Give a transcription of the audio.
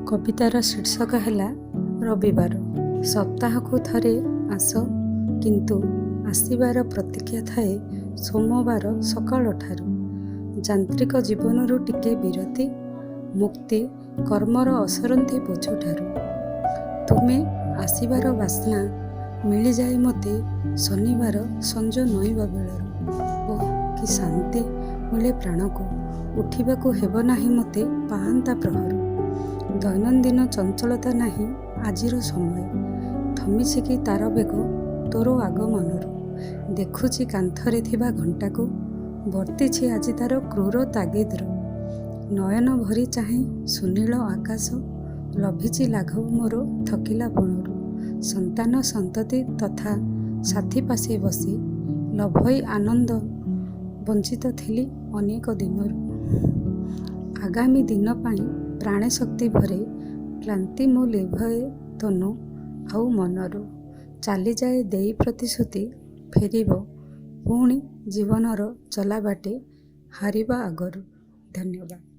କବିତାର ଶୀର୍ଷକ ହେଲା ରବିବାର। ସପ୍ତାହକୁ ଥରେ ଆସ, କିନ୍ତୁ ଆସିବାର ପ୍ରତୀକ୍ଷା ଥାଏ ସୋମବାର ସକାଳଠାରୁ। ଯାନ୍ତ୍ରିକ ଜୀବନରୁ ଟିକେ ବିରତି, ମୁକ୍ତି କର୍ମର ଅସରନ୍ତି ବୋଝଠାରୁ। ତୁମେ ଆସିବାର ବାସ୍ନା ମିଳିଯାଏ ମୋତେ ଶନିବାର ସଞ୍ଜ ନଇଁବା ବେଳରୁ। ଓଃ, କି ଶାନ୍ତି ମିଳେ ପ୍ରାଣକୁ, ଉଠିବାକୁ ହେବ ନାହିଁ ମୋତେ ପାହାନ୍ତା ପ୍ରହରୁ। ଦୈନନ୍ଦିନ ଚଞ୍ଚଳତା ନାହିଁ ଆଜିର ସମୟ, ଥମିଛି କି ତାର ବେଗ ତୋର ଆଗମନରୁ। ଦେଖୁଛି କାନ୍ଥରେ ଥିବା ଘଣ୍ଟାକୁ, ବର୍ତ୍ତିଛି ଆଜି ତାର କ୍ରୂର ତାଗିଦରୁ। ନୟନ ଭରି ଚାହେଁ ସୁନୀଳ ଆକାଶ, ଲଭିଛି ଲାଘବ ମୋର ଥକିଲା ପଣରୁ। ସନ୍ତାନ ସନ୍ତତି ତଥା ସାଥୀ ପାଶେ ବସି ଲଭଇ ଆନନ୍ଦ ବଞ୍ଚିତ ଥିଲି ଅନେକ ଦିନରୁ। ଆଗାମୀ ଦିନ ପାଇଁ ପ୍ରାଣେ ଶକ୍ତି ଭରେ, କ୍ଳାନ୍ତି ମୁଁ ଲିଭାଏ ତନୁ ଆଉ ମନରୁ। ଚାଲିଯାଏ ଦେଇ ପ୍ରତିଶ୍ରୁତି, ଫେରିବ ପୁଣି ଜୀବନର ଚଲାବାଟେ ହାରିବା ଆଗରୁ। ଧନ୍ୟବାଦ।